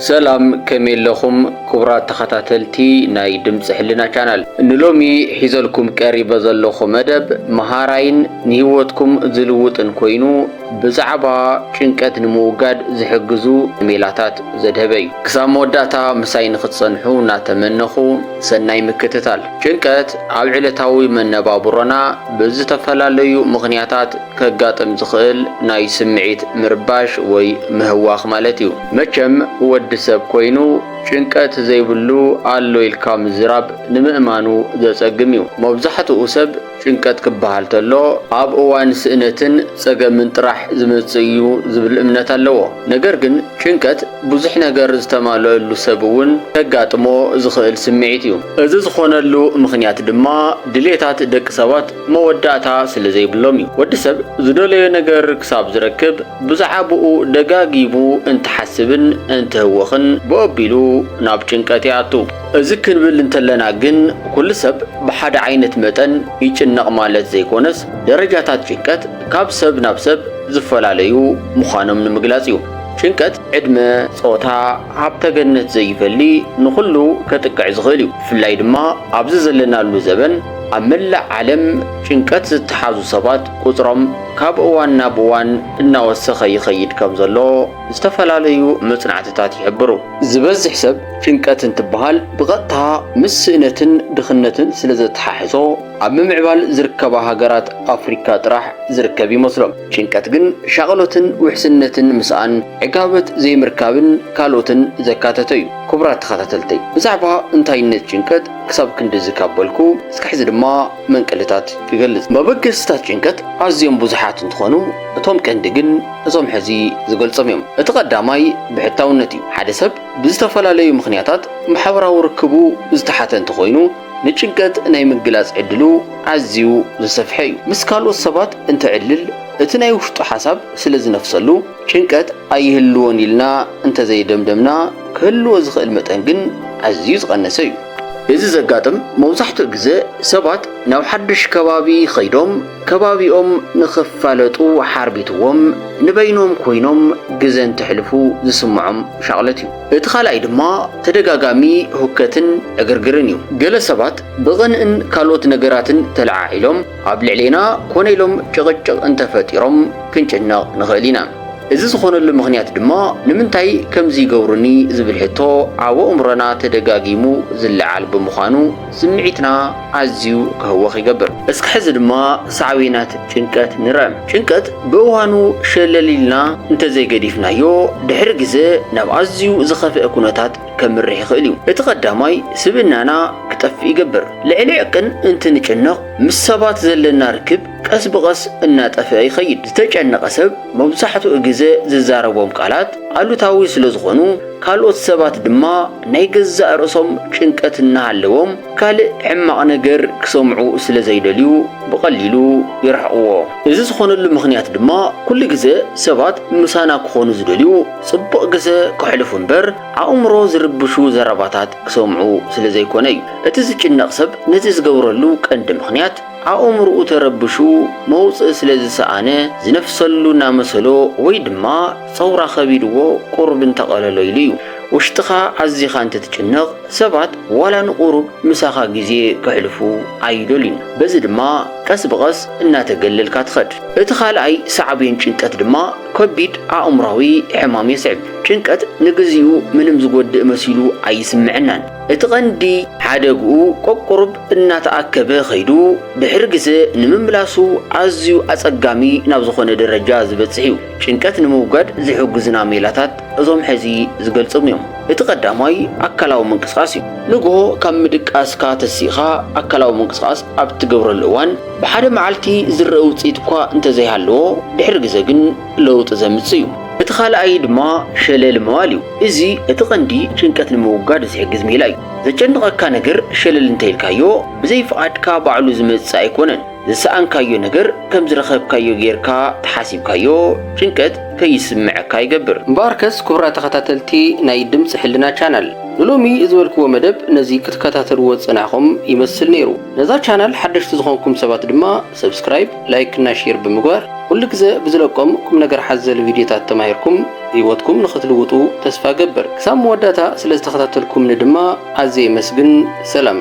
ሰላም፣ ከመይ ኣለኹም ክቡራት ተኸታተልቲ ናይ ድምፂ ሕልና ቻናል? ንሎሚ ሒዘልኩም ቀሪበ ዘለኹ መደብ መሃራይን ንህይወትኩም ዝልውጥን ኮይኑ፣ ብዛዕባ ጭንቀት ንምውጋድ ዝሕግዙ ሜላታት ዘድሀበ እዩ። ክሳብ መወዳእታ ምሳይ ንኽትጸንሑ እናተመነኹ፣ ሰናይ ምክትታል። ጭንቀት ኣብ ዕለታዊ መነባብሮና ብዝተፈላለዩ ምኽንያታት ከጋጥም ዝኽእል ናይ ስምዒት ምርባሽ ወይ ምህዋኽ ማለት እዩ። መቸም ወዲ ሰብ ኮይኑ ጭንቀት ዘይብሉ ኣሎ ኢልካ ምዝራብ ንምእማኑ ዘጸግም እዩ። መብዛሕትኡ ሰብ ጭንቀት ክበሃል ተሎ ኣብ እዋን ስእነትን ጸገምን ጥራሕ ዝመጽእ እዩ ዝብል እምነት ኣለዎ። ነገር ግን ጭንቀት ብዙሕ ነገር ዝተማልአሉ ሰብ እውን ከጋጥሞ ዝኽእል ስምዒት እዩ። እዚ ዝኾነሉ ምኽንያት ድማ ድሌታት ደቂ ሰባት መወዳእታ ስለ ዘይብሎም እዩ። ወዲ ሰብ ዝደለዮ ነገር ክሳብ ዝረክብ ብዛዕባኡ ደጋጊሙ እንትሓስብን እንትህወኽን ብኣቢሉ ናብ ጭንቀት ይኣቱ። እዚ ክንብል እንተለና ግን ኩሉ ሰብ ብሓደ ዓይነት መጠን ይጭነቕ ማለት ዘይኮነስ ደረጃታት ጭንቀት ካብ ሰብ ናብ ሰብ ዝፈላለዩ ምዃኖም ንምግላጽ እዩ። ጭንቀት ዕድመ፣ ጾታ፣ ሃብተ ገነት ዘይፈሊ ንኹሉ ከጥቅዕ ዝኽእል እዩ። ብፍላይ ድማ ኣብዚ ዘለናሉ ዘበን ኣብ መላእ ዓለም ጭንቀት ዝተሓዙ ሰባት ቁጽሮም ካብ እዋን ናብ እዋን እናወሰኸ ይኸይድ ከም ዘሎ ዝተፈላለዩ መጽናዕትታት ይሕብሩ። ዝበዝሕ ሰብ ጭንቀት እንትበሃል ብቐጥታ ምስ ስእነትን ድኽነትን ስለ ዘተሓሕዞ ኣብ ምምዕባል ዝርከባ ሃገራት ኣፍሪካ ጥራሕ ዝርከብ ይመስሎም። ጭንቀት ግን ሻቕሎትን ውሕስነትን ምስኣን፣ ዕጋበት ዘይምርካብን ካልኦትን ዘካተተ እዩ። ክቡራት ተኸታተልተይ፣ ብዛዕባ እንታይነት ጭንቀት ክሳብ ክንድዚ ካብ በልኩ፣ እስከ ሕዚ ድማ መንቀልታት ክገልጽ። መበገስታት ጭንቀት ኣዝዮም ብዙሓት እንትኾኑ፣ እቶም ቀንዲ ግን እዞም ሕዚ ዝገልጾም እዮም። እቲ ቀዳማይ ብሕታውነት እዩ። ሓደ ሰብ ብዝተፈላለዩ ምኽንያታት ማሕበራዊ ርክቡ ዝተሓተ እንተኾይኑ፣ ንጭንቀት ናይ ምግላጽ ዕድሉ ኣዝዩ ዝሰፍሐ እዩ። ምስ ካልኦት ሰባት እንትዕልል፣ እቲ ናይ ውሽጡ ሓሳብ ስለ ዝነፍሰሉ፣ ጭንቀት ኣይህልዎን ኢልና እንተዘይደምደምና፣ ክህልዎ ዝኽእል መጠን ግን ኣዝዩ ዝቐነሰ እዩ። እዚ ዘጋጥም መብዛሕትኡ ግዜ ሰባት ናብ ሓድሽ ከባቢ ኸይዶም፣ ከባቢኦም ንኽፋለጡ ሓርቢትዎም፣ ንበይኖም ኮይኖም ግዜ እንተሕልፉ ዝስምዖም ሻቕለት እዩ። እቲ ካልኣይ ድማ ተደጋጋሚ ሁከትን ዕግርግርን እዩ። ገለ ሰባት ብቕንእን ካልኦት ነገራትን ተለዓዒሎም ኣብ ልዕሌና ኮነ ኢሎም ጭቕጭቕ እንተፈጢሮም ክንጭነቕ ንኽእል ኢና። እዚ ዝኾነሉ ምኽንያት ድማ ንምንታይ ከምዚ ይገብሩኒ ዝብል ሕቶ ኣብ ኣእምሮና ተደጋጊሙ ዝለዓል ብምዃኑ ስምዒትና ኣዝዩ ክህወኽ ይገብር። እስኪ ሕዚ ድማ ሳዕቤናት ጭንቀት ንርአ። ጭንቀት ብእዋኑ ሸለል ኢልና እንተዘይገዲፍናዮ ድሕሪ ግዜ ናብ ኣዝዩ ዝኸፍአ ኩነታት ከምርሕ ይኽእል እዩ። እቲ ቀዳማይ ስብእናና ክጠፍእ ይገብር። ልዕሊ ዕቅን እንትንጭነቕ ምስ ሰባት ዘለና ርክብ ቀስ ብቐስ እናጠፍአ ይኸይድ። ዝተጨነቐ ሰብ መብዛሕትኡ ግዜ ዝዛረቦም ቃላት ኣሉታዊ ስለ ዝኾኑ፣ ካልኦት ሰባት ድማ ናይ ገዛእ ርእሶም ጭንቀት እናሃለዎም ካልእ ሕማቕ ነገር ክሰምዑ ስለ ዘይደልዩ ብቐሊሉ ይርሕቕዎ። እዚ ዝኾነሉ ምኽንያት ድማ ኩሉ ግዜ ሰባት ምሳና ክኾኑ ዝደልዩ ጽቡቕ ግዜ ከሕልፉ እምበር ኣእምሮ ዝርብሹ ዘረባታት ክሰምዑ ስለ ዘይኮነ እዩ። እቲ ዝጭነቕ ሰብ ነዚ ዝገብረሉ ቀንዲ ምኽንያት ኣእምሮኡ ተረብሹ መውጽኢ ስለ ዝሰኣነ ዝነፍሰሉ እናመሰሎ ወይ ድማ ጸውራ ከቢድዎ ቁሩብ እንተቐለሎ ኢሉ እዩ። ውሽጥኻ ኣዚኻ እንትትጭነቕ ሰባት ዋላ ንቁሩብ ምሳኻ ግዜ ከሕልፉ ኣይደልዩን። በዚ ድማ ቀስ ብቐስ እናተገለልካ ትኸድ። እቲ ካልኣይ ሳዕቤን ጭንቀት ድማ ከቢድ ኣእምሮኣዊ ሕማም የስዕብ። ጭንቀት ንግዚኡ ምንም ዝጎድእ መሲሉ ኣይስምዐናን። እቲ ቀንዲ ሓደግኡ ቀቁሩብ እናተኣከበ ኸይዱ ድሕሪ ግዜ ንምምላሱ ኣዝዩ ኣጸጋሚ ናብ ዝኾነ ደረጃ ዝበጽሕ እዩ። ጭንቀት ንምውጋድ ዝሕግዙና ሜላታት እዞም ሕዚ ዝገልጾም እዮም። እቲ ቀዳማይ ኣካላዊ ምንቅስቓስ እዩ። ንግሆ ካብ ምድቃስካ ተሲእኻ ኣካላዊ ምንቅስቓስ ኣብ ትገብረሉ እዋን ብሓደ መዓልቲ ዝረአ ውጽኢት እኳ እንተዘይሃለዎ ድሕሪ ግዜ ግን ለውጢ ዘምጽእ እዩ። እቲ ካልኣይ ድማ ሸለል ምባል እዩ። እዚ እቲ ቀንዲ ጭንቀት ንምውጋድ ዝሕግዝ ሜላ እዩ። ዘጨንቐካ ነገር ሸለል እንተኢልካዮ ብዘይ ፍቓድካ ባዕሉ ዝመጽእ ኣይኮነን። ዝሰኣንካዮ ነገር ከም ዝረኸብካዮ ጌርካ ተሓሲብካዮ ጭንቀት ከይስምዐካ ይገብር። እምበኣርከስ ክቡራት ተኸታተልቲ ናይ ድምፂ ሕልና ቻናል፣ ንሎሚ ዝበልክዎ መደብ ነዚ ክትከታተልዎ ዝጸናሕኹም ይመስል ነይሩ። ነዛ ቻናል ሓደሽቲ ዝኾንኩም ሰባት ድማ ሰብስክራይብ፣ ላይክ እና ሼር ብምግባር ኩሉ ግዜ ብዝለቆም ቁም ነገር ሓዘል ቪድዮታት ተማሂርኩም ህይወትኩም ንኽትልውጡ ተስፋ ገብር። ክሳብ መወዳእታ ስለ ዝተኸታተልኩምኒ ድማ ኣዝየ የመስግን። ሰላም።